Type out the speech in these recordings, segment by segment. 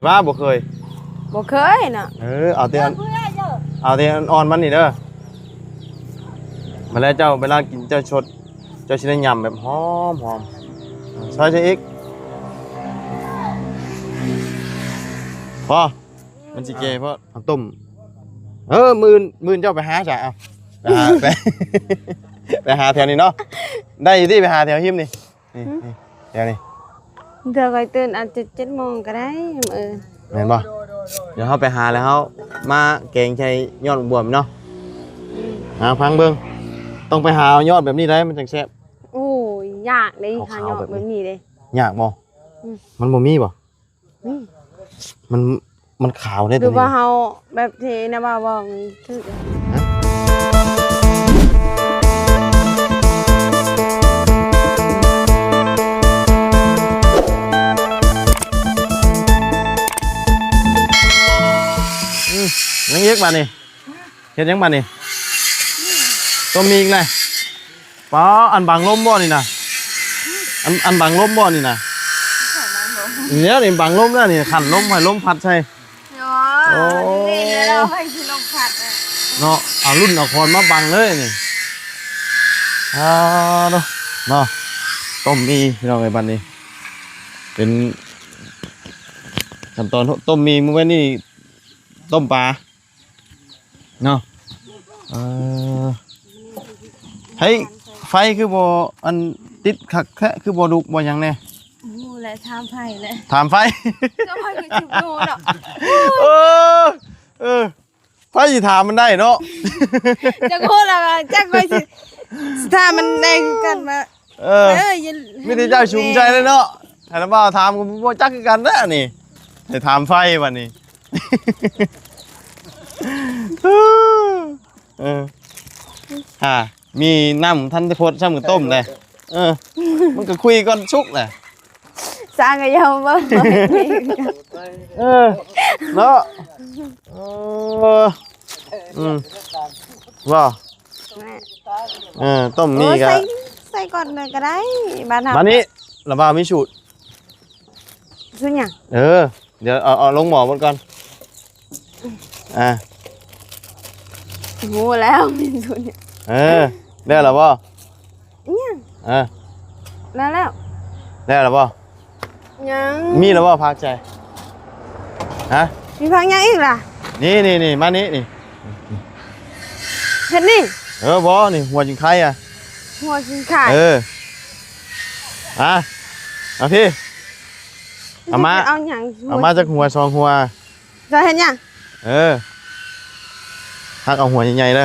ວ່າບໍ່ເຄີຍ? ບໍ່ເຄີຍເນາະ. ເອີ ເອົາແຕ່ ເອົາແຕ່ອ່ອນໆມັນນີ້ເດີ. ມາແລ້ວເຈົ້າ ເວລາກິນເຈົ້າຊົດ ເຈົ້າຊິໄດ້ຫຍ້ຳແບບຫອມໆ. ຊອຍໃສ່ອີກ. ພໍ. ມັນຊິແກ່ເພາະເອົາຕົ້ມ. ເອີ ມື້ອື່ນ ມື້ອື່ນເຈົ້າໄປຫາຊະ. ເອົາ ໄປຫາ ໄປ ໄປຫາແຖວນີ້ເນາະ. ໄດ້ຢູ່ຕິ ໄປຫາແຖວຮິມນີ້. ນີ້ ນີ້ ແຖວນີ້. ເທື່ອຂ້ອຍຕື່ນອາດຈະເຈັດໂມງກໍໄດ້ ເອີ. ແມ່ນບໍ່? ດຽວເຮົາໄປຫາແລ້ວເຮົາມາແກງໃສ່ຍອດບວມເນາະ. ອືມ ເອົາ ຟັງເບິ່ງ. ຕ້ອງໄປຫາເອົາຍອດແບບນີ້ໄດ໋ ມັນຈັ່ງແຊບ. ໂອ້ຍ ຍາກເດ້ ຫາຍອດແບບນີ້ເດ້. ຍາກບໍ່? ອືມ ມັນບໍ່ມີບໍ່? ອືມ ມັນ ມັນຂາວເດ້. ຫຼືວ່າເຮົາແບບທີ່ນາບ່າວບອກນີ້ຖືກ? ອືມ ຍັງອີກບາດນີ້. ເຮັດຫຍັງບາດນີ້? ຕົ້ມໝີ່ອີກແລ້ວ. ປ້າ ອັນບັງລົມບໍ່ນີ້ນະ? ອັນ ອັນບັງລົມບໍ່ນີ້ນະ? ແນວນີ້ບັງລົມແລ້ວນີ້ ຂັນລົມ ໃຫ້ລົມພັດໃສ່. ໂອ້ ໂອ້ ນີ້ແຫຼະ ໃຫ້ລົມພັດ. ເນາະ ເອົາລຸ້ນເອົາຄອນມາບັງເລີຍນີ້. ອ່າ ເນາະ ເນາະ ຕົ້ມໝີ່ ພີ່ນ້ອງເອີຍ. ບັດນີ້ເປັນຂັ້ນຕອນຕົ້ມໝີ່. ມື້ວານນີ້ຕົ້ມປາ ເນາະ. ເອີ ໃຫ້ໄຟຄືບໍ່ອັນຕິດຄັກແທ້ ຄືບໍ່ລຸກບໍ່ຫຍັງແດ່? ຮູ້ແຫຼະ ຖາມໄຟແຫຼະ. ຖາມໄຟ ກໍໄຟຄືຊິຮູ້ເນາະ. ເອີ ເອີ ໃຜຊິຖາມມັນໄດ້ເນາະ. ຈັກຮູ້ລະວ່າ ຈັກຂ້ອຍຊິ ຊິຖາມມັນໄດ້ຄືກັນວ່າ ເອີ ເອີ ມີແຕ່ເຈົ້າຊຸມໃສ່ເລີຍເນາະ. ໃຫ້ລະບ່າວຖາມກໍບໍ່ຈັກຄືກັນແຫຼະນີ້. ໃຫ້ຖາມໄຟບັດນີ້. ເອີ ຫາ ມີນ້ຳທັນໄດ້ພົດຊ້ຳກໍຕົ້ມແຫຼະ. ເອີ ມັນກໍຄຸຍກ່ອນສຸກແຫຼະ. ສ້າງກໍຢ່າເບິ່ງ. ເອີ ເນາະ. ເອີ ອືມ ວ່າ ແມ່ ເອີ ຕົ້ມໝີ່ ໂອ້ ກໍ ໃສ່ ໃສ່ກ່ອນເລີຍກໍໄດ້. ບາດນັ້ນ ບາດນີ້ລະບ່າວມີສູດ. ຄືຫຍັງ? ເອີ ດຽວເອົາ ເອົາລົງໝໍ້ໝົດກ່ອນ. ອ່າ ຮູ້ແລ້ວ ມີສູດ. ເອີ ແລ້ວລະບໍ່? ຫຍັງ? ເອີ ແລ້ວ ແລ້ວ ແລ້ວລະບໍ່? ຍັງ. ມີລະບໍ່ຜັກໃສ່? ຮະ? ມີຜັກຫຍັງອີກລະ? ນີ້ໆໆ ມານີ້ນີ້. ເຮັດນີ້? ເອີ ບໍ່ ນີ້ຫົວຈິງໄຄອະ. ຫົວຈິງໄຄ? ເອີ ມາ ມາພີ້. ເອົາມາ ເອົາຫຍັງ? ເອົາມາຈັກຫົວສອງຫົວ. ເຈົ້າເຮັດຫຍັງ? ເອີ ຫັກເອົາຫົວໃຫຍ່ໆເດີ.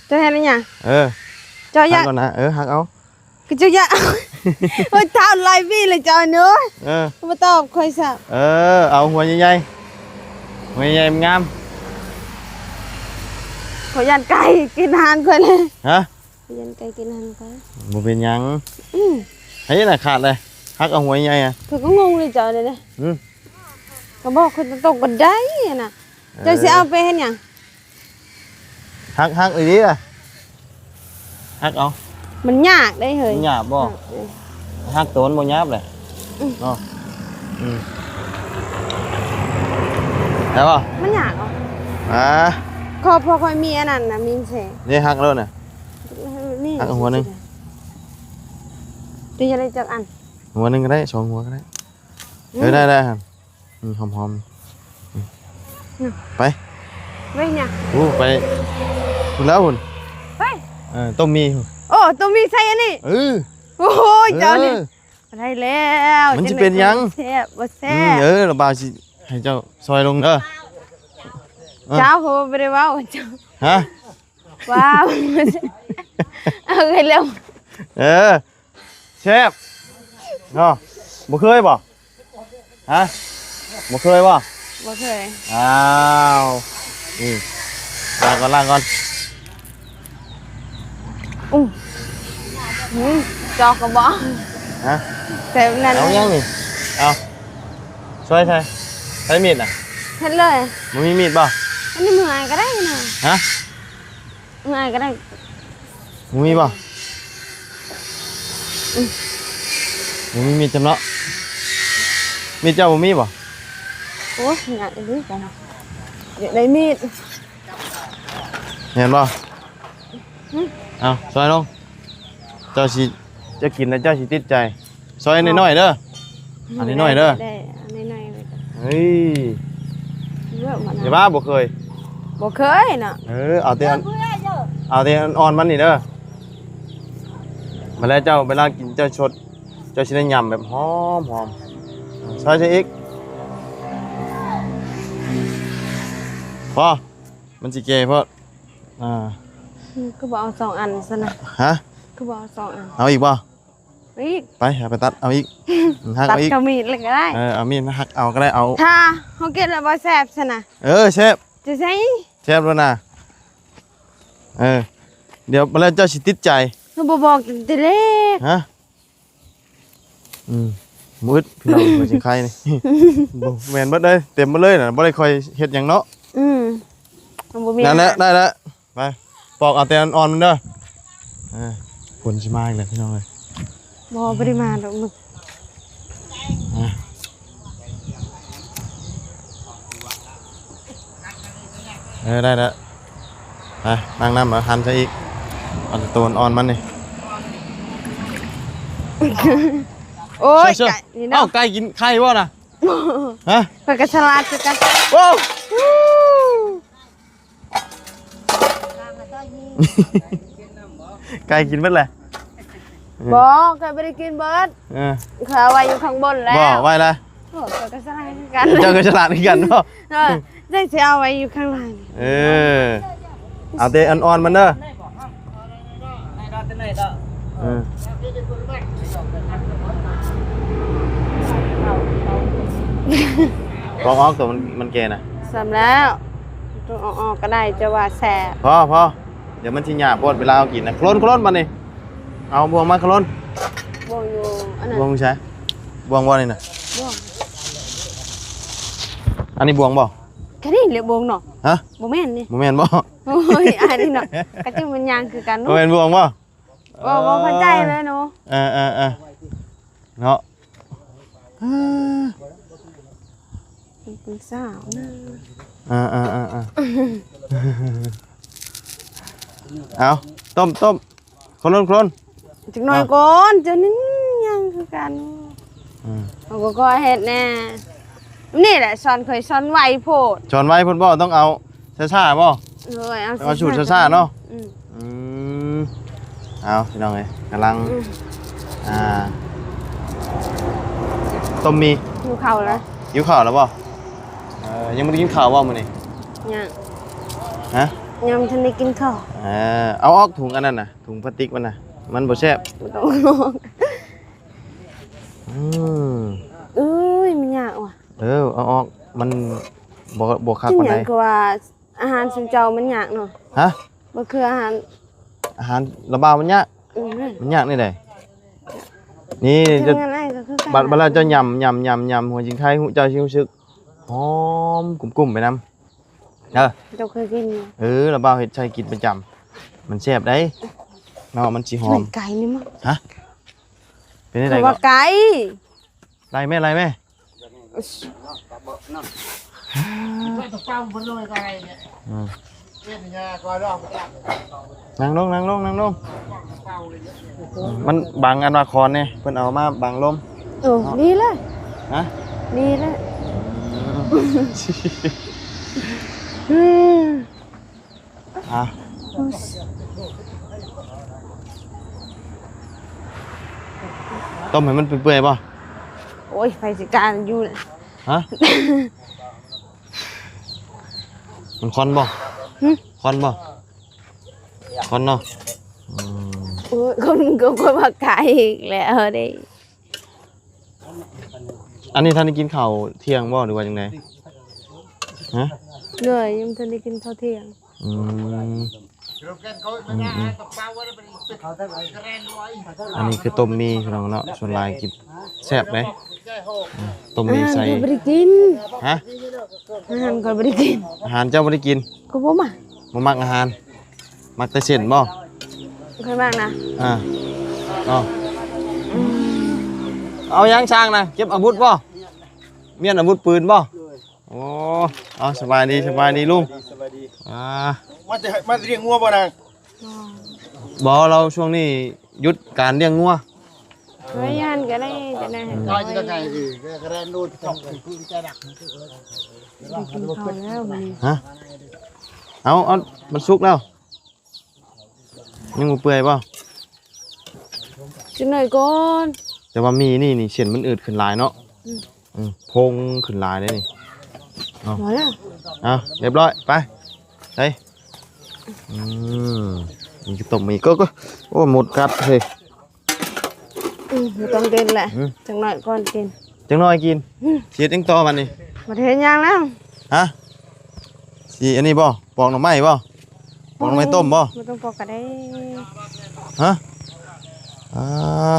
ເຈົ້າເຮັດຫຍັງ? ເອີ ເຈົ້າຢາກ ຫັກເອົານະ. ເອີ ຫັກເອົາ. ຄືເຈົ້າຢາກ ໂອ້ຍ ຖາມຫຼາຍປີແລ້ວເຈົ້າເນາະ. ເອີ ບໍ່ຕອບຂ້ອຍຊ້ຳ. ເອີ ເອົາຫົວໃຫຍ່ໆ ຫົວໃຫຍ່ໆ ງາມ. ຂ້ອຍຢ້ານໄກ່ກິນອາຫານຂ້ອຍເລີຍ. ຮະ? ຢ້ານໄກ່ກິນອາຫານຂ້ອຍ. ບໍ່ເປັນຫຍັງ. ອືມ ໃຫ້ນະຂາດເລີຍ ຫັກເອົາຫົວໃຫຍ່ອະ. ຂ້ອຍກໍງົງເລີຍເຈົ້ານີ້ນະ. ອືມ ກໍບອກຂ້ອຍຕົງໆກໍໄດ້ນະ. ເອີ ເຈົ້າຊິເອົາໄປເຮັດຫຍັງ? ຫັກ ຫັກອີ່ຫຼີລະ ຫັກເອົາ. ມັນຍາກເດ້ເຮີ້ຍ. ມັນຍາກບໍ່? ເອີ ຫັກໂຕມັນບໍ່ຫຍາບແຫຼະ. ອືມ ເນາະ. ອືມ ໄດ້ບໍ່? ມັນຍາກເນາະ. ອ່າ ຂໍ ພໍຂ້ອຍມີອັນນັ້ນນະ ມີແສງ. ນີ້ຫັກແລ້ວນະ. ນີ້ ຫັກຫົວໜຶ່ງ. ຕີໃຫ້ໄດ້ຈັກອັນ? ຫົວໜຶ່ງກໍໄດ້ ສອງຫົວກໍໄດ້. ອືມ ເອີ ໄດ້ໆ ຫັ້ນ. ອືມ ຫອມໆ. ອືມ ນະ ໄປ ໄປຫຍັງ? ໂອ້ ໄປພຸ້ນແລ້ວພຸ້ນ. ໄປ ເອີ ຕົ້ມໝີ່. ໂອ້ ຕົ້ມໝີ່ໃສ່ອັນນີ້. ເອີ ໂອ້ໂຫ ເອີ ເຈົ້ານີ້ ໄດ້ແລ້ວ. ມັນຊິເປັນຫຍັງ? ແຊບບໍ່ແຊບ? ອືມ ເອີ ລະບ່າວຊິໃຫ້ເຈົ້າຊ່ອຍລົງເດີ. ເອີ ເຈົ້າໂຫ ບໍ່ໄດ້ເວົ້າເຈົ້າ. ຮະ? ວ້າວ ເອົາໄປແລ້ວ. ເອີ ແຊບເນາະ. ບໍ່ເຄີຍບໍ່? ຮະ? ບໍ່ເຄີຍບໍ່? ບໍ່ເຄີຍ. ອ້າວ ນີ້ ລ້າງກ່ອນ ລ້າງກ່ອນ. ອື ອື ຈອກກໍບໍ່ເອົາ. ຮະ? ແບບນັ້ນ. ເອົາຫຍັງນີ້? ເອົາ ຊ່ອຍໃສ່ ໃຊ້ມີດນະ. ເຮັດເລີຍ. ບໍ່ມີມີດບໍ່? ອັນນີ້ມືອ້າຍກໍໄດ້ນະ. ຮະ? ງ່າຍກໍໄດ້. ບໍ່ມີບໍ່? ອືມ ບໍ່ມີມີດຈຳເນາະ. ມີດເຈົ້າບໍ່ມີບໍ່? ໂອ້ຍ ຍາກອີ່ຫຼີກັນ ຢາກໄດ້ມີດ ແມ່ນບໍ່? ຫຶ? ເອົາ ຊອຍລົງ ເຈົ້າຊິ ເຈົ້າກິນແລ້ວເຈົ້າຊິຕິດໃຈ. ຊອຍໜ້ອຍໆເດີ ອັນນ້ອຍໆເດີ ໄດ້ ອັນນ້ອຍໆໄວ້ກ່ອນ. ເຮີ້ຍ ເອີ ບໍ່ນະ ຢ່າວ່າບໍ່ເຄີຍ ບໍ່ເຄີຍເນາະ. ເອີ ເອົາແຕ່ອັນ ເອົາແຕ່ອັນອ່ອນມັນນີ້ເດີ. ມາແລ້ວເຈົ້າ ເວລາກິນເຈົ້າຊົດ ເຈົ້າຊິໄດ້ຫຍ້ຳແບບຫອມໆ. ຊອຍໃສ່ອີກ ພໍ ມັນຊິແກ່ໂພດ. ອ່າ ຄືບໍ່ເອົາສອງອັນຊັ້ນນະ? ຮະ? ຄືບໍ່ເອົາສອງອັນ? ເອົາອີກບໍ່? ອີກ ໄປ ເອົາໄປຕັດເອົາອີກ ຫັກເອົາອີກ ຕັດກັບມີດເລີຍກໍໄດ້. ເອີ ເອົາມີດມາຫັກເອົາກໍໄດ້ ເອົາ ຖ້າເຮົາກິນແລ້ວບໍ່ແຊບຊັ້ນນະ? ເອີ ແຊບ ຈະໃສ່ ແຊບໂລດນະ. ເອີ ດຽວມາແລ້ວເຈົ້າຊິຕິດໃຈ. ຄືບໍ່ບອກຕັ້ງແຕ່ແລກ? ຮະ? ອືມ ມືດ ພີ່ນ້ອງ ຫົວຊິງໄຄນີ້ ບໍ່ແມ່ນເບິດເລີຍ ເຕັມເບິດເລີຍນະ ບໍ່ໄດ້ຄ່ອຍເຮັດຫຍັງເນາະ. ອືມ ມັນບໍ່ມີ ນັ້ນແຫຼະ ອາຫານ ໄດ້ແລ້ວ. ໄປ ປອກເອົາແຕ່ອ່ອນໆມັນເດີ. ເອີ ຝົນຊິມາອີກແລ້ວພີ່ນ້ອງເອີຍ. ບໍ່ ບໍ່ໄດ້ມາດອກມຶງ. ອ່າ ເອີ ໄດ້ແລ້ວ. ໄປ ຕັກນ້ຳມາ ຫັນໃສ່ອີກ ເອົາແຕ່ໂຕອ່ອນໆມັນນີ້. ໂອ້ຍ ເຊື່ອໆ ໄກ່ນີ້ເນາະ. ເອົ້າ ໄກ່ກິນໄຂ່ບໍ່ນະ? ຮະ? ຂ້ອຍກໍສະຫຼາດຄືກັນ. ໂອ້ ໄກ່ກິນເບິດແຫຼະ. ບໍ່ ຂ້ອຍບໍ່ໄດ້ກິນເບິດ. ເອີ ຂ້ອຍເອົາໄວ້ຢູ່ຂ້າງບົນແລ້ວ. ບໍ່ ໄວ້ລະ. ໂອ້ ຂ້ອຍກໍສະຫຼາດຄືກັນ. ເຈົ້າກໍສະຫຼາດຄືກັນເນາະ. ເອີ ຈັ່ງຊິເອົາໄວ້ຢູ່ຂ້າງຫຼັງ. ເອີ ເອົາແຕ່ອ່ອນໆມັນເດີ. ເອີ ປອກອອກໂຕມັນ ມັນແກ່ນະ. ສ່ຳແລ້ວ ຕ້ອງເອົາອອກກໍໄດ້ ຈະວ່າແຊບ. ພໍ ພໍ ດຽວມັນຊິຫຍາບໂພດ ເວລາເຮົາກິນນະ. ໂຄລນ ໂຄລນ ບາດນີ້ ເອົາບ່ວງມາໂຄລນ. ບ່ວງຢູ່ອັນນັ້ນ. ບ່ວງຢູ່ໃສ? ບ່ວງບໍ່ນີ້ນະ? ບ່ວງ ອັນນີ້ບ່ວງບໍ່? ກະນີ້ແຫຼະບ່ວງເນາະ. ຮະ? ບໍ່ແມ່ນນີ້. ບໍ່ແມ່ນບໍ່? ໂອ້ຍ ອັນນີ້ເນາະ ກະຈຶ່ງມັນຍ່າງຄືກັນເນາະ. ບໍ່ແມ່ນບ່ວງບໍ່? ບໍ່ ບໍ່ເຂົ້າໃຈເລີຍເນາະ. ເອີ ເອີ ເອີ ເນາະ. ເປັນສາວນະ. ເອີ ເອີ ເອີ ເອີ ເອົາ ຕົ້ມ ຕົ້ມ ຄົນ ຄົນ ຈັກໜ້ອຍກ່ອນ. ເຈົ້ານີ້ຍັງຄືກັນ. ອືມ ເຮົາກໍຂໍເຮັດແດ່. ນີ້ແຫຼະສອນ ຂ້ອຍສອນໄວໂພດ. ສອນໄວໂພດບໍ່? ຕ້ອງເອົາຊ້າໆບໍ່? ໂດຍ ເອົາ ເອົາສູດຊ້າໆເນາະ. ອືມ ອືມ ເອົາ ພີ່ນ້ອງເອີຍ ກຳລັງ ອືມ ອ່າ ຕົ້ມໝີ່. ຫິວເຂົ້າແລ້ວ. ຫິວເຂົ້າແລ້ວບໍ່? ເອີ ຍັງບໍ່ໄດ້ກິນເຂົ້າບໍ່ມື້ນີ້? ຍັງ. ຮະ? ຍັງບໍ່ທັນໄດ້ກິນເຂົ້າ. ເອີ ເອົາອອກຖົງອັນນັ້ນນະ ຖົງພລາສຕິກມັນນະ ມັນບໍ່ແຊບ. ບໍ່ຕ້ອງອອກ. ອືມ ເອີຍ ມັນຍາກວ່ະ. ເອີ ເອົາອອກ ມັນບໍ່ ບໍ່ຄັກປານໃດ. ກິນຫຍັງຄືວ່າ ອາຫານຊຸມເຈົ້າມັນຍາກເນາະ. ຮະ? ບໍ່ຄືອາຫານ ອາຫານລາວບາວມັນຍາກ. ອືມ ມັນຍາກແນວໃດ? ນີ້ ທຳງານອ້າຍກໍຄືກັນ. ບັດ ບັດແລ້ວເຈົ້າຫຍ້ຳ ຫຍ້ຳ ຫຍ້ຳ ຫຍ້ຳຫົວຊິງໄຄ ເຈົ້າຊິຮູ້ສຶກຫອມກຸ້ມໆໄປນຳ. ເອີ ເຈົ້າເຄີຍກິນຢູ່? ເອີ ລາວບາວເຮັດໃຫ້ກິນປະຈຳ ມັນແຊບໃດ໋ເນາະ ມັນຊິຫອມ. ໄກ່ນີ້ມາ. ຮະ? ເປັນຈັ່ງໃດກໍວ່າໄກ່. ໄລ່ແມ່ ໄລ່ແມ່. ອືມ ນັ່ງລົງ ນັ່ງລົງ ນັ່ງລົງ. ມັນບັງອັນວ່າຄອນນີ້ ເພິ່ນເອົາມາບັງລົມ. ໂອ້ ດີແລ້ວ. ຮະ? ດີແລ້ວ. ອືມ ອ່ະ ຕົ້ມໃຫ້ມັນເປື່ອຍໆບໍ່? ໂອ້ຍ ໃຜຊິກ້າຢູ່. ຮະ? ມັນຄວັນບໍ່? ຫຶ? ຄວັນບໍ່? ຄວັນເນາະ. ອືມ ໂອ້ຍ ຄົນ ຄົນ ຄົນວ່າກາຍອີກແລ້ວເດ້. ອັນນີ້ທ່ານໄດ້ກິນເຂົ້າທ່ຽງບໍ່ ຫຼືວ່າຈັ່ງໃດ? ຮະ? ໂດຍ ຍັງບໍ່ທັນໄດ້ກິນເຂົ້າທ່ຽງ. ອືມ ອືມ ອືມ ອັນນີ້ຄືຕົ້ມໝີ່ພີ່ນ້ອງເນາະ ສ່ວນຫຼາຍກິນແຊບເດ້. ອືມ ຕົ້ມໝີ່ໃສ່ ອາຫານຂ້ອຍບໍ່ໄດ້ກິນ. ຮະ? ອາຫານຂ້ອຍບໍ່ໄດ້ກິນ. ອາຫານເຈົ້າບໍ່ໄດ້ກິນ? ຂ້ອຍບໍ່ມັກ ບໍ່ມັກອາຫານ. ມັກແຕ່ເສັ້ນບໍ່? ຂ້ອຍມັກນະ. ອ່າ ເອົາ ອືມ ເອົາຫຍັງຊ່າງນະ? ເກັບອາວຸດບໍ່? ມ້ຽນອາວຸດປືນບໍ່? ໂອ້ ເອົາ ສະບາຍດີ ສະບາຍດີລຸງ ສະບາຍດີ ອ່າ ມາແຕ່ ມາແຕ່ລ້ຽງງົວບໍ່ນາງ? ບໍ່ ລາວຊ່ວງນີ້ຢຸດການລ້ຽງງົວ ໄວ້ຢູ່ຫັ້ນກໍໄດ້ ຈະໄດ້ ໄດ້ ໄດ້ ກິນເຂົ້າແລ້ວມື້ນີ້ ຮະ ເອົາ ເອົາ ມັນສຸກແລ້ວ ຍັງບໍ່ເປື່ອຍບໍ່? ຈັກໜ້ອຍກ່ອນ ແຕ່ວ່າມີນີ້ນີ້ ເສັ້ນມັນອືດຂຶ້ນຫຼາຍເນາະ ອືມ ອືມ ໂພງຂຶ້ນຫຼາຍເດ້ນີ້ ເອົາ ພໍແລ້ວ ເອົາ ຮຽບຮ້ອຍ ໄປ ໄປ ອືມ ມີກະຕົ້ມອີກ ກໍ ກໍ ໂອ້ ມົດກັດເຮີ້ຍ ອືມ ບໍ່ຕ້ອງເຕັ້ນແຫຼະ ອືມ ຈັກໜ້ອຍກ່ອນກິນ ຈັກໜ້ອຍກິນ ອືມ ຊິເຮັດຫຍັງຕໍ່ບັດນີ້? ບໍ່ໄດ້ເຮັດຫຍັງແລ້ວ ຮະ ຊິອັນນີ້ບໍ່? ປອກໜໍ່ໄມ້ບໍ່? ປອກໜໍ່ໄມ້ຕົ້ມບໍ່? ບໍ່ຕ້ອງປອກກໍໄດ້ ຮະ ອ່າ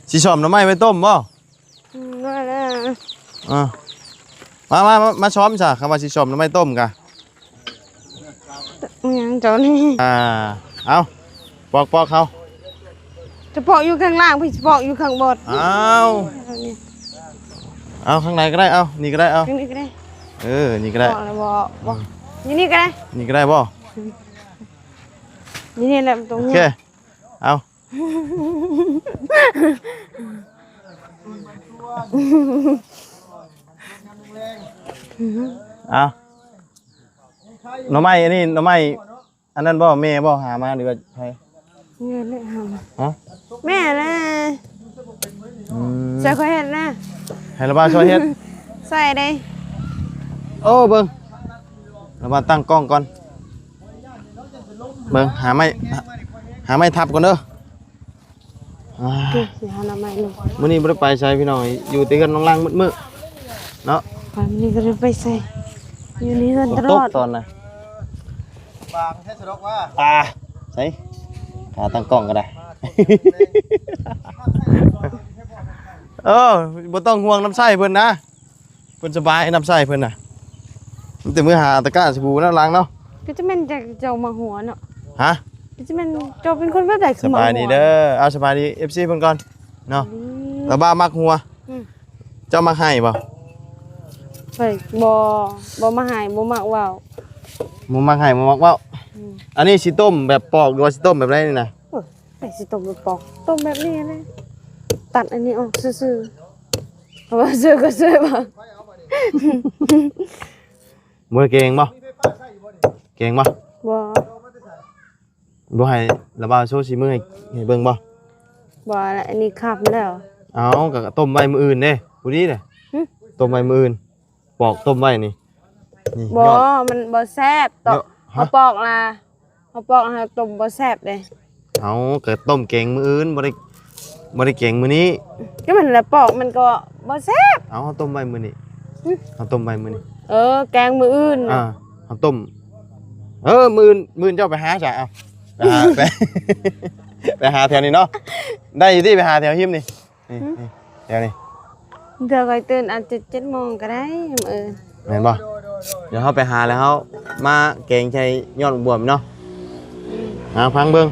ຊິສ້ອມໜໍ່ໄມ້ໄວ້ຕົ້ມບໍ່? ອືມ ນັ້ນແຫຼະ ອ່າ ມາ ມາ ມາ ມາຊ້ອມຊະ ຄຳວ່າຊິສ້ອມໜໍ່ໄມ້ຕົ້ມກະ ອີຫຍັງເຈົ້ານີ້ ອ່າ ເອົາ ປອກ ປອກເຂົາ ຈະປອກຢູ່ຂ້າງລ່າງ ພີ່ຊິປອກຢູ່ຂ້າງບົນ ເອົາ ເອົາ ຂ້າງໃນກໍໄດ້ ເອົາ ນີ້ກໍໄດ້ ເອົາ ຂ້າງນີ້ກໍໄດ້ ເອີ ນີ້ກໍໄດ້ ປອກແລ້ວບໍ່? ບໍ່ ອືມ ນີ້ ນີ້ກໍໄດ້ ນີ້ກໍໄດ້ບໍ່? ນີ້ ນີ້ແຫຼະ ມັນຕ້ອງ ໂອເຄ ເອົາ ເອົາ ໜໍ່ໄມ້ອັນນີ້ ໜໍ່ໄມ້ອັນນັ້ນບໍ່? ແມ່ບໍ່ຫາມາ ຫຼືວ່າໃຜ? ແມ່ແຫຼະຫາມາ ຮະ? ແມ່ແຫຼະ ອືມ ຊ່ວຍຂ້ອຍເຮັດນະ ໃຫ້ລະບ່າວຊ່ວຍເຮັດ ຊ່ວຍເດ້ ໂອ້ ເບິ່ງ ລະບ່າວຕັ້ງກ້ອງກ່ອນ ເບິ່ງ ຫາໄມ້ ຫາໄມ້ທັບກ່ອນເດີ ອ່າ ໂອເຄ ຊິຫາໜໍ່ໄມ້ເລີຍ ມື້ນີ້ບໍ່ໄດ້ໄປໃສພີ່ນ້ອງ ຢູ່ແຕ່ເຮືອນນ້ອງລັງໝົດມື້ເນາະ ມື້ນີ້ກໍໄດ້ໄປໃສ ຢູ່ໃນເຮືອນຕະຫຼອດ ຝົນຕົກຕອນນະ ບາງແທ້ສະດອກວ່າ ອ່າ ໃສ ຂາຕັ້ງກ້ອງກໍໄດ້ ເອີ ບໍ່ຕ້ອງຫ່ວງນ້ຳໃຊ້ເພິ່ນນະ ເພິ່ນສະບາຍ ນ້ຳໃຊ້ເພິ່ນນະ ມີແຕ່ມື້ຫາຕະກ້າສະບູນະ ລ້າງເນາະ ກໍຈະແມ່ນຈະເຈົ້າມາຫົວເນາະ ຮະ ກໍຈະແມ່ນເຈົ້າເປັນຄົນແບບໃດ ສະບາຍດີເດີ ເອົາ ສະບາຍດີ ເອັຟຊີ ເພິ່ນກ່ອນເນາະ ອືມ ລະບ່າວມັກຫົວ ອືມ ເຈົ້າມັກໄຫ້ບໍ່? ຂ້ອຍບໍ່ ບໍ່ມັກໄຫ້ ບໍ່ມັກເວົ້າ ບໍ່ມັກໄຫ້ ບໍ່ມັກເວົ້າ ອືມ ອັນນີ້ຊິຕົ້ມແບບປອກ ຫຼືວ່າຊິຕົ້ມແບບໃດນີ້ນະ? ໂອ້ຍ ໄປຊິຕົ້ມແບບປອກ ຕົ້ມແບບນີ້ແຫຼະ ຕັດອັນນີ້ອອກຊື່ໆ ເພາະວ່າເຊື່ອກໍເຊື່ອບໍ່ ບໍ່ໄດ້ແກງບໍ່? ແກງບໍ່? ບໍ່ ບໍ່ໃຫ້ລະບ່າວໂຊສີມືໃຫ້ ໃຫ້ເບິ່ງບໍ່? ບໍ່ລະ ອັນນີ້ຄ່ຳແລ້ວ ເອົ້າ ກໍຕົ້ມໄວ້ມື້ອື່ນເດ້ ຜູ້ດີເດ້ ຫຶ? ຕົ້ມໄວ້ມື້ອື່ນ ປອກຕົ້ມໄວ້ນີ້ ນີ້ ບໍ່ ຍອດ ມັນບໍ່ແຊບ ຕອນ ເນາະ ເຮົາ ຮະ? ປອກລະ ເຮົາປອກເຮົາຕົ້ມບໍ່ແຊບເດ້ ເອົາ ກໍຕົ້ມແກງມື້ອື່ນ ບໍ່ໄດ້ ບໍ່ໄດ້ແກງມື້ນີ້ ກໍມັນລະປອກມັນກໍບໍ່ແຊບ ເອົາ ເຮົາຕົ້ມໄວ້ມື້ນີ້ ຫຶ? ເຮົາຕົ້ມໄວ້ມື້ນີ້ ເອີ ແກງມື້ອື່ນ ອ່າ ເຮົາຕົ້ມ ເອີ ມື້ອື່ນ ມື້ອື່ນເຈົ້າໄປຫາຊະ ເອົາ ໄປຫາ ໄປ ໄປຫາແຖວນີ້ເນາະ ໄດ້ຢູ່ຕິ ໄປຫາແຖວຮິມນີ້ ນີ້ ຫຶ? ນີ້ ແຖວນີ້ ເທື່ອຂ້ອຍຕື່ນອາດຈະເຈັດໂມງກໍໄດ້ ເອີ ແມ່ນບໍ່? ດຽວເຮົາໄປຫາແລ້ວເຮົາມາແກງໃສ່ຍອດບວມເນາະ ອືມ ເອົາ ຟັງເບິ່ງ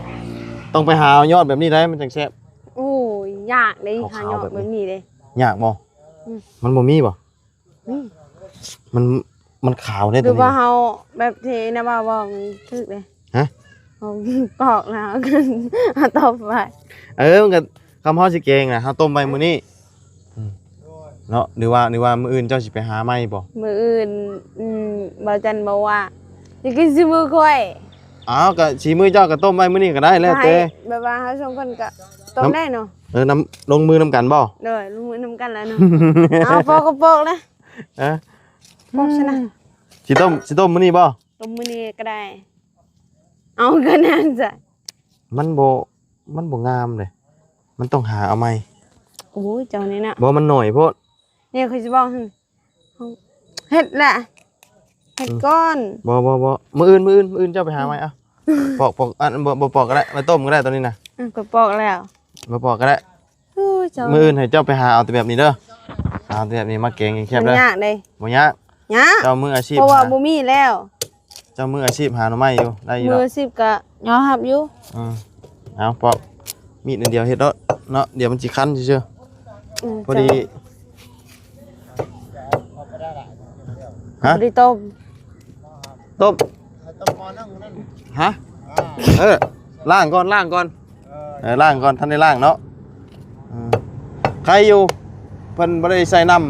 ຕ້ອງໄປຫາເອົາຍອດແບບນີ້ໄດ໋ ມັນຈັ່ງແຊບ ໂອ້ຍ ຍາກເດ້ ຫາຍອດແບບນີ້ເດ້ ຍາກບໍ່? ອືມ ມັນບໍ່ມີບໍ່? ອືມ ມັນ ມັນຂາວເດ້ ຫຼືວ່າເຮົາແບບທີ່ນະວ່າເວົ້າຖືກເດ້ ຮະ? ເຮົາປອກແລ້ວເອົາຕົ້ມໄວ້ ເອີ ມັນກໍ ຄຳເຮົາຊິແກງນະ ເຮົາຕົ້ມໄວ້ມື້ນີ້ ອືມ ເນາະ ຫຼືວ່າ ຫຼືວ່າມື້ອື່ນເຈົ້າຊິໄປຫາໃໝ່ບໍ່? ມື້ອື່ນ ອືມ ບ່າວຈັນບອກວ່າ ຢາກກິນສີມືຂ້ອຍ ອ້າວ ກໍສີມືເຈົ້າກໍຕົ້ມໄວ້ມື້ນີ້ກໍໄດ້ ແລ້ວແຕ່ ແບບວ່າເຮົາສອງຄົນກໍຕົ້ມໄດ້ເນາະ ເອີ ນຳ ລົງມືນຳກັນບໍ່? ໂດຍ ລົງມືນຳກັນແລ້ວເນາະ ເອົາ ປອກກໍປອກນະ ຮະ? ປອກຊະນະ ຊິຕົ້ມ ຊິຕົ້ມມື້ນີ້ບໍ່? ຕົ້ມມື້ນີ້ກໍໄດ້ ເອົາ ກໍນັ້ນຊະ ມັນບໍ່ ມັນບໍ່ງາມເດ້ ມັນຕ້ອງຫາເອົາໃໝ່ ໂອ້ຍ ເຈົ້ານີ້ນະ ບໍ່ ມັນໜ້ອຍໂພດ ນີ້ຂ້ອຍຊິບອກ ເຮັດແຫຼະ ເຮັດ ອືມ ກ່ອນ ບໍ່ ບໍ່ ບໍ່ ມື້ອື່ນ ມື້ອື່ນ ມື້ອື່ນເຈົ້າໄປຫາໃໝ່ ເອົາ ປອກ ປອກ ອັນ ບໍ່ ບໍ່ປອກກໍໄດ້ ມາຕົ້ມກໍໄດ້ຕອນນີ້ນະ ອືມ ຂ້ອຍປອກແລ້ວ ບໍ່ປອກກໍໄດ້ ເອີ ເຈົ້າ ມື້ອື່ນໃຫ້ເຈົ້າໄປຫາເອົາແຕ່ແບບນີ້ເດີ ຫາເອົາແຕ່ແບບນີ້ມາແກງແຊບໆເດີ ມັນຍາກເດ້ ບໍ່ຍາກ ຍາກ ເຈົ້າມືອາຊີບ ເພາະວ່າຫາ ບໍ່ມີແລ້ວ ເຈົ້າມືອາຊີບຫາໜໍ່ໄມ້ຢູ່ ໄດ້ຢູ່ດອກ ມືອາຊີບກໍຍອມຮັບຢູ່ ອືມ ເອົາ ປອກ ມີດອັນດຽວເຮັດໂລດເນາະ ດຽວມັນຊິຄັນຊື່ໆ ອືມ ພໍດີ ເຈົ້າ ຮະ? ບໍ່ໄດ້ຕົ້ມ. ຕົ້ມ? ຮະ? ເອີ ລ້າງກ່ອນ ລ້າງກ່ອນ. ເອີ ລ້າງກ່ອນ ທັນໄດ້ລ້າງເນາະ. ເອີ ໄຄຢູ່ ເພິ່ນບໍ່ໄດ້ໃຊ້ນ້ຳ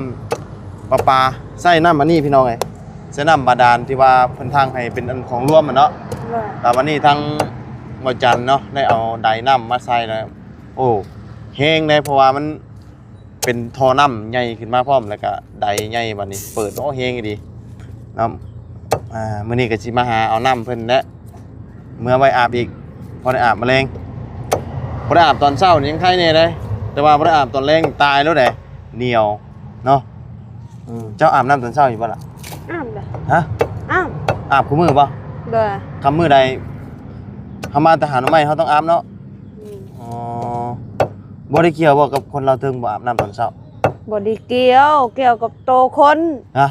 ປະປາ ໃຊ້ນ້ຳອັນນີ້ພີ່ນ້ອງເອີຍ ໃຊ້ນ້ຳບາດານທີ່ວ່າເພິ່ນທັງໃຫ້ເປັນອັນຂອງລວມຫັ້ນເນາະ. ແລ້ວວັນນີ້ທາງບໍ່ຈັນເນາະ ໄດ້ເອົາໄດນ້ຳມາໃສ່ແລ້ວ ໂອ້ ແຮງເດ້ ເພາະວ່າມັນ ເປັນທໍ່ນ້ຳໃຫຍ່ຂຶ້ນມາພ້ອມ ແລ້ວກະໄດໃຫຍ່ ບາດນີ້ເປີດ ໂອ້ ແຮງອີ່ຫຼີເນາະ. ອ່າ ມື້ນີ້ກະຊິມາຫາເອົານ້ຳເພິ່ນແຫຼະ ເມືອໄວ້ອາບອີກ ພໍໄດ້ອາບມາແລງ. ບໍ່ໄດ້ອາບຕອນເຊົ້ານີ້ຍັງໄຄແດ່ເດ້ ແຕ່ວ່າບໍ່ໄດ້ອາບຕອນແລງນີ້ຕາຍໂລດເດ້ ໜຽວເນາະ. ອືມ ເຈົ້າອາບນ້ຳຕອນເຊົ້າຢູ່ບໍ່ລະ? ອາບເດ້. ຮະ? ອາບ ອາບຄູ່ມື້ບໍ່? ໂດຍ. ຄ່ຳມື້ໃດເຮົາມາແຕ່ຫາໜໍ່ໄມ້ ເຮົາຕ້ອງອາບເນາະ. ອືມ ອໍ ບໍ່ໄດ້ກ່ຽວບໍ່ກັບຄົນລາວເທິງບໍ່ອາບນ້ຳຕອນເຊົ້າ? ບໍ່ໄດ້ກ່ຽວ ກ່ຽວກັບໂຕຄົນ. ຮະ?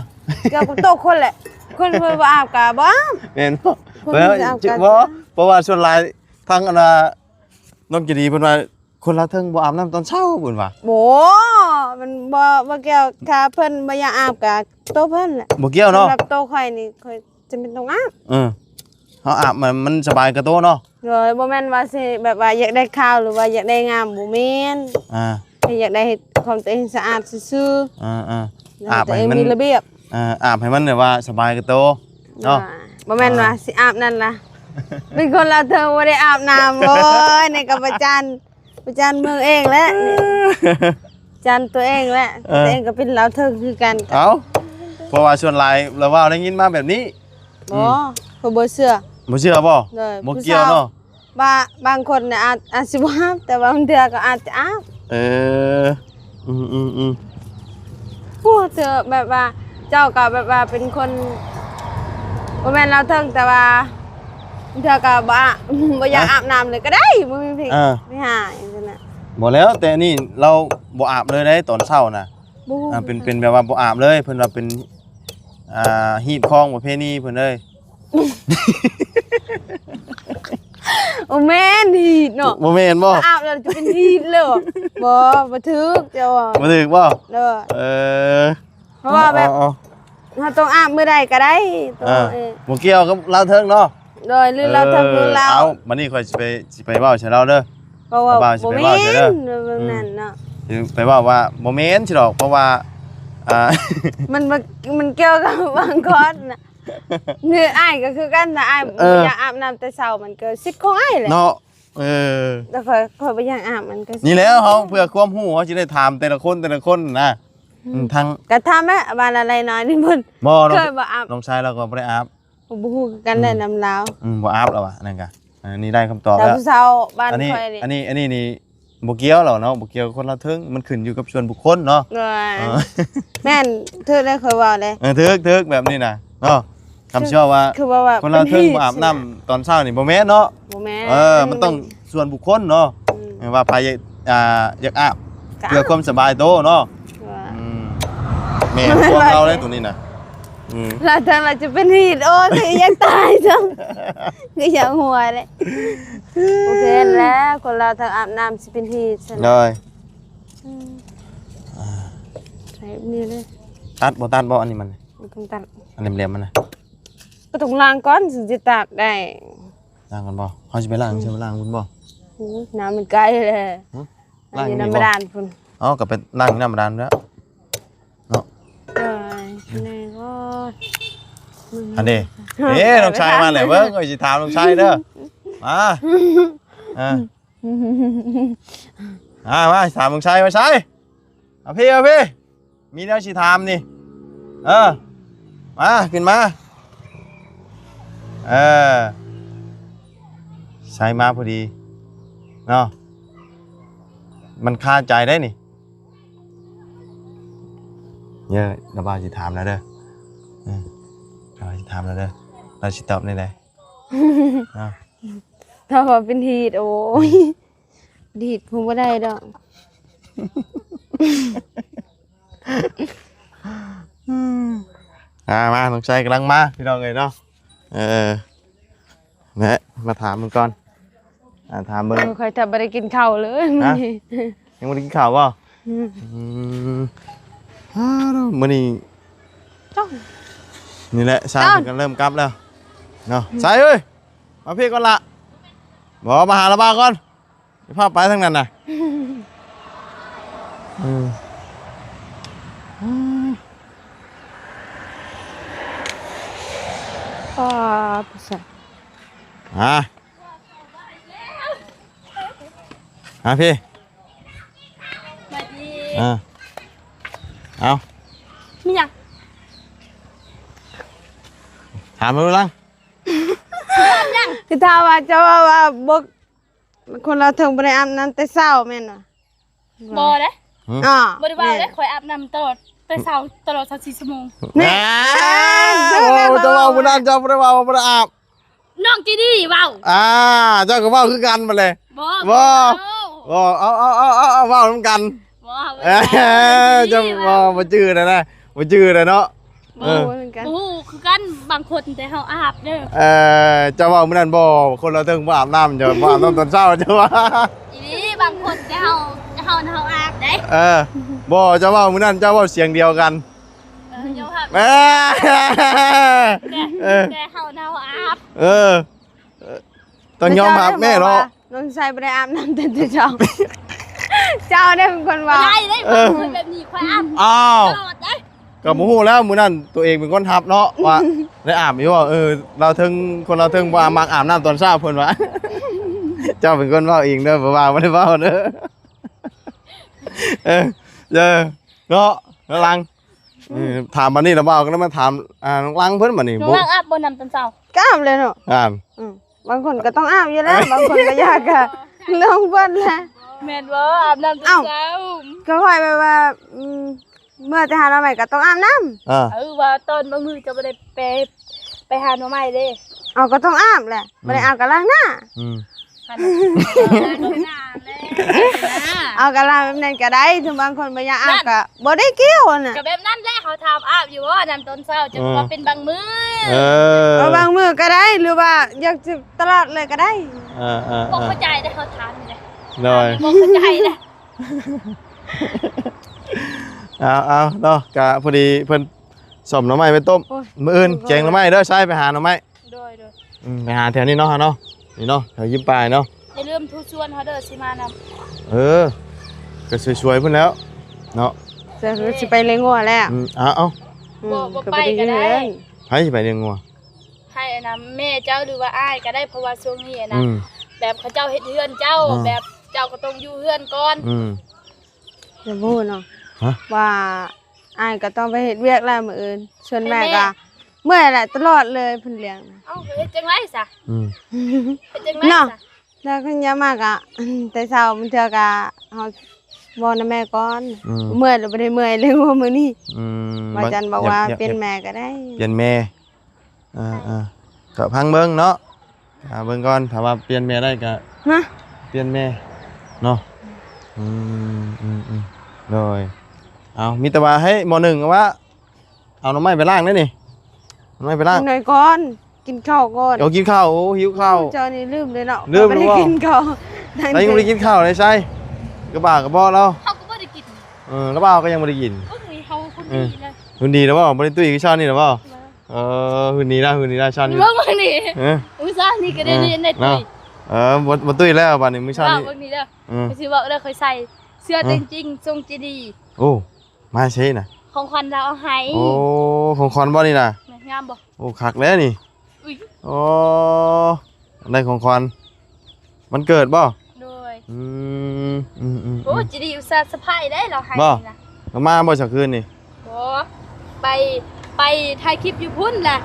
ກ່ຽວກັບໂຕຄົນແຫຼະ ຄົນເພິ່ນບໍ່ອາບກະບໍ່ອາບ. ແມ່ນບໍ່? ຄົນເພິ່ນຊິອາບກະ ບໍ່ ເພາະວ່າສ່ວນຫຼາຍທາງອັນນ່າ ນ້ອງໃຈດີເພິ່ນວ່າ ຄົນລາວເທິງບໍ່ອາບນ້ຳຕອນເຊົ້າເພິ່ນວ່າ. ໂອ້ ມັນບໍ່ ບໍ່ກ່ຽວ ຖ້າເພິ່ນບໍ່ຢາກອາບກະໂຕເພິ່ນແຫຼະ. ບໍ່ກ່ຽວເນາະ. ສຳລັບໂຕຂ້ອຍນີ້ ຂ້ອຍຈຳເປັນຕ້ອງອາບ. ເອີ ເຮົາອາບມັນ ມັນສະບາຍກະໂຕເນາະ. ໂດຍ ບໍ່ແມ່ນວ່າຊິແບບວ່າຢາກໄດ້ຂາວ ຫຼືວ່າຢາກໄດ້ງາມ ບໍ່ແມ່ນ. ອ່າ ແຕ່ຢາກໄດ້ເຮັດຄວາມຕົວເອງສະອາດຊື່ໆ. ອ່າໆ ອາບໃຫ້ມັນມີລະບຽບ. ເອີ ອາບໃຫ້ມັນແບບວ່າສະບາຍກະໂຕເນາະ. ໂດຍ ບໍ່ແມ່ນວ່າ ອ່າ ຊິອາບນັ້ນລະ ເປັນຄົນລາວເທິງບໍ່ໄດ້ອາບນ້ຳ. ໂອ້ຍ ນີ້ກະປະຈັນ ປະຈັນເມືອງເອງແຫຼະ ນີ້ ຈັນຕົວເອງແຫຼະ. ເອີ ຕົວເອງກະເປັນລາວເທິງຄືກັນ. ເອົ້າ ເພາະວ່າສ່ວນຫຼາຍລາວເວົ້າໄດ້ຍິນມາແບບນີ້. ບໍ່ ອືມ ຂ້ອຍບໍ່ເຊື່ອ. ບໍ່ເຊື່ອບໍ່? ໂດຍ ບໍ່ກ່ຽວເນາະ. ບາ ບາງຄົນນະອາດ ອາດຊິບໍ່ຮັບ ແຕ່ວ່າບາງເທື່ອກໍອາດຈະອາບ. ເອີ ອືມໆໆ ຜູ້ເທື່ອແບບວ່າ ເຈົ້າກໍແບບວ່າເປັນຄົນ ບໍ່ແມ່ນລາວເທິງ ແຕ່ວ່າບາງເທື່ອກໍບໍ່ອາ ບໍ່ຢາກອາບນ້ຳເລີຍກໍໄດ້ ບໍ່ມີ ເອີ ໄປຫາຈັ່ງຊັ້ນນະ. ບໍ່ແລ້ວ ແຕ່ອັນນີ້ລາວບໍ່ອາບເລີຍໄດ໋ຕອນເຊົ້ານະ. ບໍ່ ອ່າ ເປັນ ເປັນແບບວ່າບໍ່ອາບເລີຍ ເພິ່ນວ່າເປັນ ອ່າ ຮີດຄອງປະເພນີເພິ່ນເອີຍ. ບໍ່ແມ່ນຮີດເນາະ. ບໍ່ແມ່ນບໍ່? ອາບແລ້ວຈະເປັນຮີດເລີຍ. ບໍ່ ບໍ່ຖືກເຈົ້າ. ບໍ່ຖືກບໍ່? ເອີ ເອີ ເພາະວ່າແບບ ເອົາ ເຮົາຕ້ອງອາບມື້ໃດກໍໄດ້. ເອີ ບໍ່ກ່ຽວກັບລາວເທິງເນາະ. ໂດຍ ຫຼືລາວເທິງ ເອີ ຫຼືລາວ. ເອົາ ບາດນີ້ຂ້ອຍຊິໄປ ຊິໄປເວົ້າໃສ່ລາວເດີ. ເວົ້າ ຊິໄປເວົ້າໃສ່ເດີ. ແບບນັ້ນເນາະ ຊິໄປເວົ້າວ່າບໍ່ແມ່ນຊິດອກ ເພາະວ່າ ອ່າ ມັນ ມັນ ມັນກ່ຽວກັບບາງຄົນນະ. ນີ້ອ້າຍກໍຄືກັນ ຖ້າອ້າຍ ເອີ ບໍ່ຢາກອາບນ້ຳແຕ່ເຊົ້າ ມັນກໍສິດຂອງອ້າຍແຫຼະເນາະ. ເອີ ແຕ່ຂ້ອຍ ຂ້ອຍບໍ່ຢາກອາບ ມັນກໍ ນີ້ແຫຼະ ເຮົາເພື່ອຄວາມຮູ້ ເຮົາຊິໄດ້ຖາມແຕ່ລະຄົນ ແຕ່ລະຄົນນະ. ອືມ ອືມ ທັງ ກໍຖາມແຫຼະ ວ່າລະໄລນ້ອຍນີ້ເພິ່ນ ບໍ່ ນ້ອງ ເຄີຍບໍ່ອາບ? ນ້ອງຊາຍລາວກໍບໍ່ໄດ້ອາບ. ບໍ່ຮູ້ຄືກັນແຫຼະ ອືມ ນຳລາວ. ອືມ ບໍ່ອາບລະວ່າ ອັນນັ້ນກະ ອັນນີ້ໄດ້ຄຳຕອບແລ້ວ. ຜູ້ສາວບ້ານຂ້ອຍນີ້ ອັນນີ້ ອັນນີ້ ອັນນີ້ ນີ້ບໍ່ກ່ຽວແລ້ວເນາະ ບໍ່ກ່ຽວກັບຄົນລາວເທິງ ມັນຂຶ້ນຢູ່ກັບສ່ວນບຸກຄົນເນາະ. ໂດຍ ເອີ ແມ່ນ ຖືກເດ້ ຂ້ອຍເວົ້າເດ້. ເອີ ຖືກ ຖືກ ແບບນີ້ນະເນາະ. ຄຳເຊື່ອວ່າ ຄືວ່າ ວ່າຄົນລາວເທິງບໍ່ອາບນ້ຳຕອນເຊົ້ານີ້ ບໍ່ແມ່ນເນາະ. ບໍ່ແມ່ນ ເອີ ມັນຕ້ອງສ່ວນບຸກຄົນເນາະ. ອືມ ເອີ ວ່າໃຜຢາກ ອ່າ ຢາກອາບ ເພື່ອຄວາມສະບາຍໂຕເນາະ. ອືມ ແມ່ນ ພວກເຮົາເດ້ໂຕນີ້ນະ. ອືມ ລາວທາງລາວຈະເປັນຮີດ ໂອ້ຍ ຄືຢາກຕາຍຈັ່ງ ຄືຢາກຫົວເດ້. ໂອເຄແລ້ວ ຄົນລາວທາງອາບນ້ຳຊິເປັນຮີດຊັ້ນ. ໂດຍ ອືມ ອ່າ ໃສ່ນີ້ເລີຍ. ຕັດບໍ່ ຕັດບໍ່ ອັນນີ້ມັນ ບໍ່ຕ້ອງຕັດ ອັນແຫຼມໆມັນນະ. ກໍຕ້ອງລ້າງກ່ອນ ຈຶ່ງຈະຕັດໄດ້. ລ້າງກ່ອນບໍ່? ເຮົາຊິໄປລ້າງ ອືມ ຊິໄປລ້າງພຸ້ນບໍ່? ໂອ້ຍ ນ້ຳມັນໄກແຫຼະ. ຮະ? ລ້າງຢູ່ນີ້ບໍ່? ນ້ຳບາດານພຸ້ນ. ເອົາ ກໍໄປລ້າງນ້ຳບາດານແລ້ວເນາະ. ເອີ ນີ້ກໍ ອັນນີ້ ເອີ ນ້ອງຊາຍມາແລ້ວ ເບິ່ງ ຂ້ອຍຊິຖາມນ້ອງຊາຍເດີ. ມາ ອ່າ ອ່າ ມາ ຖາມນ້ອງຊາຍ ນ້ອງຊາຍ ມາພີ້ ມາພີ້. ມີແນວຊິຖາມນີ້ ເອີ ມາ ຂຶ້ນມາ ເອີ ໃຊ້ມາພໍດີເນາະ ມັນຄາໃຈໄດ໋ນີ້. ເອີ ລາວວ່າຊິຖາມແລ້ວເດີ ເອີ ລາວວ່າຊິຖາມແລ້ວເດີ ລາວຊິຕອບແນວໃດ? ເອົາ ຖ້າວ່າເປັນຮີດ ໂອ້ຍ ດີດຄົງບໍ່ໄດ້ດອກ. ອ່າ ມາ ນ້ອງຊາຍກຳລັງມາ ພີ່ນ້ອງເອີຍເນາະ. ເອີ ແມະ ມາຖາມເບິ່ງກ່ອນ ອ່າ ຖາມເບິ່ງ. ໂອ້ຍ ຂ້ອຍແທບບໍ່ໄດ້ກິນເຂົ້າເລີຍມື້ນີ້. ຍັງບໍ່ໄດ້ກິນເຂົ້າບໍ່? ອືມ ອືມ ອ້າວ ມື້ນີ້ ຈ້ອງ ນີ້ແຫຼະ ຊ່າງເພິ່ນກໍເລີ່ມກັບແລ້ວເນາະ. ໃສເອີຍ ມາພີ້ກ່ອນລະ. ບໍ່ ມາຫາລະບ່າວກ່ອນ. ຊິພາໄປທາງນັ້ນນະ. ອືມ ອືມ ປ້າ ຜູ້ຊາຍ ຫາ ຫາພີ້ ສະບາຍດີ ອ່າ ເອົາ ມີຫຍັງ? ຖາມມາດູຫຼັງ ຖາມຫຍັງ? ຄືຖ້າວ່າເຈົ້າເວົ້າວ່າບໍ່ ຄົນລາວເທິງບໍ່ໄດ້ອາບນ້ຳແຕ່ເຊົ້າແມ່ນບໍ່? ບໍ່ເດ້ ຫື ອໍ ບໍ່ໄດ້ເວົ້າເດ້ ແມ່ນ ຂ້ອຍອາບນ້ຳຕະຫຼອດ ແຕ່ເຊົ້າຕະຫຼອດຊາວສີ່ຊົ່ວໂມງ. ແນ່ ອ່າ ເຈົ້າເວົ້າມື້ນັ້ນ ເຈົ້າບໍ່ໄດ້ເວົ້າວ່າບໍ່ໄດ້ອາບ ນ້ອງຈີດີເວົ້າ. ອ່າ ເຈົ້າກໍເວົ້າຄືກັນບັດແຫຼະ. ບໍ່ ບໍ່ ບໍ່ ເວົ້າ ເອົາ ເອົາ ເອົາ ເວົ້ານຳກັນ. ບໍ່ ເຈົ້າບໍ່ ບໍ່ຈື່ແລ້ວນະ ບໍ່ຈື່ແລ້ວເນາະ. ບໍ່ ເອີ ບໍ່ຮູ້ຄືກັນ ບໍ່ຮູ້ຄືກັນ ບາງຄົນແຕ່ເຮົາອາບເດີ. ເອີ ເຈົ້າເວົ້າມື້ນັ້ນບໍ່ ຄົນລາວເທິງບໍ່ອາບນ້ຳ ເຈົ້າບໍ່ອາບນ້ຳຕອນເຊົ້າ ເຈົ້າວ່າ ອີ່ຫຼີ ບາງຄົນແຕ່ເຮົາ ເຮົາ ເຮົາອາບເດ້. ເອີ ບໍ່ ເຈົ້າເວົ້າມື້ນັ້ນ ເຈົ້າເວົ້າສຽງດຽວກັນ. ເອີ ຍອມຮັບ ເອີ ແຕ່ ເອີ ແຕ່ເຮົາ ເຮົາອາບ. ເອີ ຕ້ອງຍອມຮັບແມ່ເນາະ. ນ້ອງຊາຍບໍ່ໄດ້ອາບນ້ຳແຕ່ເຊົ້າ ເຈົ້າໄດ້ເປັນຄົນເວົ້າ. ໄດ້ ໄດ້ ເອີ ເປັນແບບນີ້ ຂ້ອຍອາບ ອ້າວ ຕະຫຼອດເດ້. ກໍບໍ່ຮູ້ແລ້ວ ມື້ນັ້ນຕົວເອງເປັນຄົນຮັບເນາະ ວ່າໄດ້ອາບຢູ່ບໍ່. ເອີ ລາວເທິງ ຄົນລາວເທິງບໍ່ມັກອາບນ້ຳຕອນເຊົ້າ ເພິ່ນວ່າ. ເຈົ້າເປັນຄົນເວົ້າເອງເດີ ບໍ່ວ່າບໍ່ໄດ້ເວົ້າເດີ. ເອີ ເອີ ເນາະ ນ້ອງຫຼັງ ເອີ ຖາມບັດນີ້ລະບ່າວກໍເລີຍມາຖາມ ອ່າ ນ້ອງຫຼັງເພິ່ນບັດນີ້. ນ້ອງຫຼັງອາບບໍ່ນ້ຳຕອນເຊົ້າ? ກໍອາບແຫຼະເນາະ. ອາບ ອືມ ບາງຄົນກໍຕ້ອງອາບຢູ່ແລ້ວ ບາງຄົນກໍຢາກ ກໍເລື່ອງຂອງເພິ່ນແຫຼະ. ແມ່ນບໍ່ ອາບນ້ຳຕອນເຊົ້າ? ກໍຂ້ອຍແບບວ່າ ອືມ ເມື່ອແຕ່ຫາໜໍ່ໄມ້ກໍຕ້ອງອາບນ້ຳ. ເອີ ວ່າຕອນບາງມື້ເຈົ້າບໍ່ໄດ້ໄປ ໄປຫາໜໍ່ໄມ້ເດ້. ເອົາ ກໍຕ້ອງອາບແຫຼະ ບໍ່ໄດ້ອາບກໍລ້າງໜ້າ. ອືມ ເອົາ ກໍລ້າງແບບນັ້ນກໍໄດ້ ເຖິງບາງຄົນບໍ່ຢາກອາບກໍບໍ່ໄດ້ກ່ຽວນະ. ກໍແບບນັ້ນແຫຼະ ເຮົາຖາມອາບຢູ່ບໍ່ນ້ຳຕອນເຊົ້າ ຈະວ່າເປັນບາງມື້. ເອີ ເອົາ ບາງມື້ກໍໄດ້ ຫຼືວ່າຢາກຊິຕະຫຼອດເລີຍກໍໄດ້. ເອີໆໆ ບໍ່ເຂົ້າໃຈເດ້ ເຮົາຖາມນີ້ແຫຼະ. ໂດຍ ບໍ່ເຂົ້າໃຈເດ້. ເອົາໆ ເນາະ ກະພໍດີເພິ່ນສ້ອມໜໍ່ໄມ້ໄວ້ຕົ້ມ. ໂອ້ຍ ມື້ອື່ນແກງໜໍ່ໄມ້ເດີ ຊາຍໄປຫາໜໍ່ໄມ້. ໂດຍໆ ອືມ ໄປຫາແຖວນີ້ເນາະ ເຮົາເນາະ ນີ້ເນາະ ແຖວຍິມປາຍເນາະ. ຢ່າລືມໂທຊວນເຮົາເດີ ຊິມານຳ. ເອີ ກໍຊ່ວຍໆເພິ່ນແລ້ວເນາະ. ຊິໄປລ້ຽງງົວແລ້ວ. ອືມ ເອົາໆ ອືມ ບໍ່ ບໍ່ໄປກໍໄດ້. ໃຜຊິໄປລ້ຽງງົວ? ໃຫ້ອັນນະ ແມ່ເຈົ້າ ຫຼືວ່າອ້າຍກໍໄດ້ ເພາະວ່າຊ່ວງນີ້ຫັ້ນນະ ອືມ ແບບເຂົາເຈົ້າເຮັດເຮືອນເຈົ້າ ອືມ ແບບເຈົ້າກໍຕ້ອງຢູ່ເຮືອນກ່ອນ. ອືມ ແຕ່ບໍ່ຮູ້ເນາະ ຮະ ວ່າອ້າຍກໍຕ້ອງໄປເຮັດວຽກແລ້ວມື້ອື່ນ. ສ່ວນແມ່ກໍເມື່ອຍແຫຼະ ຕະຫຼອດເລີຍເພິ່ນລ້ຽງ. ເອົ້າ ເຮັດຈັ່ງໃດຊະ? ອືມ ເຮັດຈັ່ງໃດຊະເນາະ? ແລ້ວຄັນຢາມາກະ ແຕ່ເຊົ້າ ບາງເທື່ອກະເຮົາເວົ້ານຳແມ່ກ່ອນ. ອືມ ເມື່ອຍ ຫຼືບໍ່ໄດ້ເມື່ອຍເລີຍມື້ນີ້. ອືມ ວ່າຈັນບອກວ່າ ຢາກ ຢາກ ປ່ຽນແມ່ກໍໄດ້ ປ່ຽນແມ່. ເອີໆ ກໍຟັງເບິ່ງເນາະ ຖ້າເບິ່ງກ່ອນ ຖ້າວ່າປ່ຽນແມ່ໄດ້ກໍ ຮະ ປ່ຽນແມ່ເນາະ. ອືມໆໆ ໂດຍ ເອົາ ມີແຕ່ວ່າໃຫ້ໝໍ້ໜຶ່ງວ່າ ເອົາໜໍ່ໄມ້ໄປລ້າງໄດ້ນີ້ ໜໍ່ໄມ້ໄປລ້າງໜ້ອຍກ່ອນ ກິນເຂົ້າກ່ອນ. ໂອ້ ກິນເຂົ້າ ໂອ້ ຫິວເຂົ້າ. ເຈົ້ານີ້ລືມເລີຍເນາະ ລືມ ບໍ່ໄດ້ກິນເຂົ້າ. ແລ້ວຍັງບໍ່ໄດ້ກິນເຂົ້າເລີຍ ໃສ່ກະບາກະເບາະລາວ. ເຮົາກໍບໍ່ໄດ້ກິນ. ເອີ ລາວວ່າເຮົາກໍຍັງບໍ່ໄດ້ກິນ. ເບິ່ງນີ້ເຮົາຫຸ່ນດີເລີຍ ຫຸ່ນດີແລ້ວບໍ່? ບໍ່ໄດ້ຕຸ້ຍຄືເຊົ້ານີ້ແລ້ວບໍ່? ເອີ ຫຸ່ນດີລະ ຫຸ່ນດີລະ ເຊົ້ານີ້. ເບິ່ງມື້ນີ້ ເອີ ມື້ເຊົ້ານີ້ກໍໄດ້ ເອີ ເຫັນໄດ້ຕຸ້ຍ ເນາະ. ເອີ ບໍ່ ບໍ່ຕຸ້ຍແລ້ວບາດນີ້ ມື້ເຊົ້ານີ້. ເບິ່ງນີ້ເດີ ເອີ ຂ້ອຍຊິເວົ້າເດີ ຂ້ອຍໃສ່ເສື້ອ ເອີ ເຕັງຈິງ ຊົງຈີດີ. ໂອ້ ມາໃສນະ? ຂອງຂວັນລາວເອົາໃຫ້. ໂອ້ ຂອງຂວັນບໍ່ນີ້ນະ? ແມ່ນ ງາມບໍ່? ໂອ້ ຄັກແລ້ວນີ້. ອຸ້ຍ ໂອ້ ໄດ້ຂອງຂວັນວັນເກີດບໍ່? ໂດຍ ອືມ ອືມໆໆ ໂອ້ ຈີດີອຸດສ່າສະໄພໄດ້ລາວໃຫ້ນີ້ນະ. ບໍ່ ລາວມາບໍ່ຊະຄືນນີ້? ບໍ່ ໄປ ໄປຖ່າຍຄລິບຢູ່ພຸ້ນລະ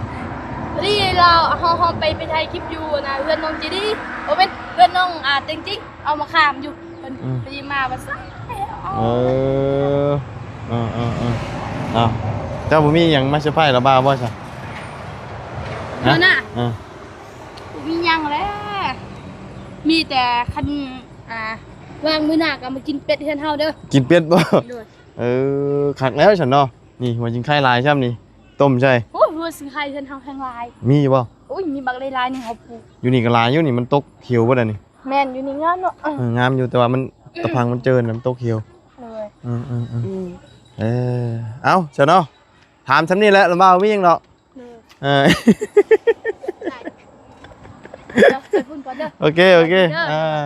ພໍດີລາວ ເຮົາ ເຮົາໄປ ໄປຖ່າຍຄລິບຢູ່ນະ ເຮືອນນ້ອງຈີດີ ບໍ່ແມ່ນ ເຮືອນນ້ອງ ອ່າ ເຕັງຈິງ. ເອົາມາຂາມຢູ່ ເພິ່ນ ອືມ ພໍດີມາວ່າຊັ້ນ. ເອີ ເອີໆໆ ເອົາ ເຈົ້າບໍ່ມີຫຍັງມາເຊີໄພລະບ່າວບໍ່ຊະ? ຮະ ເນາະ ເອີ ບໍ່ມີຫຍັງແຫຼະ ມີແຕ່ຄັນ ອ່າ ວ່າງມື້ໜ້າກໍມາກິນເປັດເຮືອນເຮົາເດີ. ກິນເປັດບໍ່? ໂດຍ ເອີ ຄັກແລ້ວຊັ້ນເນາະ. ນີ້ຫົວຊິງໄຄຫຼາຍຊ້ຳນີ້ ຕົ້ມໃສ່. ໂອ້ຍ ຫົວຊິງໄຄເຮືອນເຮົາແຮງຫຼາຍ. ມີຢູ່ບໍ່? ໂອ້ຍ ມີບັກຫຼາຍໆ ນີ້ເຮົາປູກ. ຢູ່ນີ້ກໍຫຼາຍຢູ່ນີ້ ມັນຕົກຂຽວເບິດອັນນີ້. ແມ່ນ ຢູ່ນີ້ງາມເນາະ. ເອີ ງາມຢູ່ ແຕ່ວ່າມັນ ຕະພັງມັນເຈີນ ມັນຕົກຂຽວ. ໂດຍ ອືມໆໆ ເອີ ເອົາຊະເນາະ ຖາມຊ່ຳນີ້ແຫຼະ ລະບ່າວມີຫຍັງດອກ. ໂດຍ ເອີ ໂອເຄ ໂອເຄ ເດີ ອ່າ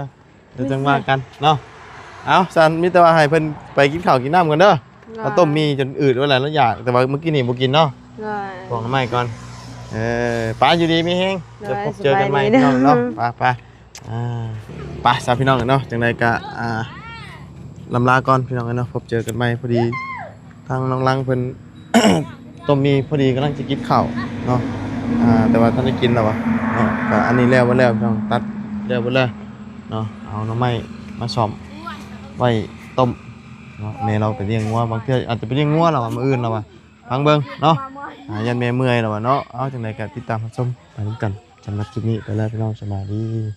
ດຽວຈັ່ງວ່າກັນເນາະ. ເອົາ ຊັ້ນມີແຕ່ວ່າໃຫ້ເພິ່ນໄປກິນເຂົ້າກິນນ້ຳກ່ອນເດີ. ໂດຍ ເຮົາຕົ້ມໝີ່ຈົນອືດວ່າແລ້ວ ລາວຢາກ ແຕ່ວ່າມື້ກີ້ນີ້ບໍ່ກິນເນາະ. ໂດຍ ພວກນ້ຳໄມ້ກ່ອນ. ເອີ ໄປ ຢູ່ດີມີແຮງ. ໂດຍ ດຽວພົບເຈີກັນໃໝ່ ສະບາຍດີເດີ ພີ່ນ້ອງເນາະ. ໄປ ໄປ ອ່າ ໄປຊະພີ່ນ້ອງເນາະ. ຈັ່ງໃດກະ ອ່າ ລຳລາກ່ອນພີ່ນ້ອງເນາະ. ພົບເຈີກັນໃໝ່. ພໍດີທາງນ້ອງລັງເພິ່ນ ຕົ້ມໝີ່ ພໍດີກຳລັງຈະກິນເຂົ້າເນາະ. ອ່າ ແຕ່ວ່າທັນໄດ້ກິນແລ້ວວະເນາະ. ກະອັນນີ້ແລ້ວເບິດແລ້ວພີ່ນ້ອງ ຕັດແລ້ວເບິດແລ້ວເນາະ. ເອົາໜໍ່ໄມ້ມາສ້ອມໄວ້ຕົ້ມເນາະ. ແມ່ລາວໄປລ້ຽງງົວ ບາງເທື່ອອາດຈະໄປລ້ຽງງົວແລ້ວວະ ມື້ອື່ນແລ້ວວະ ຟັງເບິ່ງເນາະ. ອ່າ ຢ້ານແມ່ເມື່ອຍແລ້ວວະເນາະ. ເອົາ ຈັ່ງໃດກະຕິດຕາມຮັບຊົມໄປນຳກັນ. ສຳລັບຄລິບນີ້ໄປແລ້ວພີ່ນ້ອງ ສະບາຍດີ.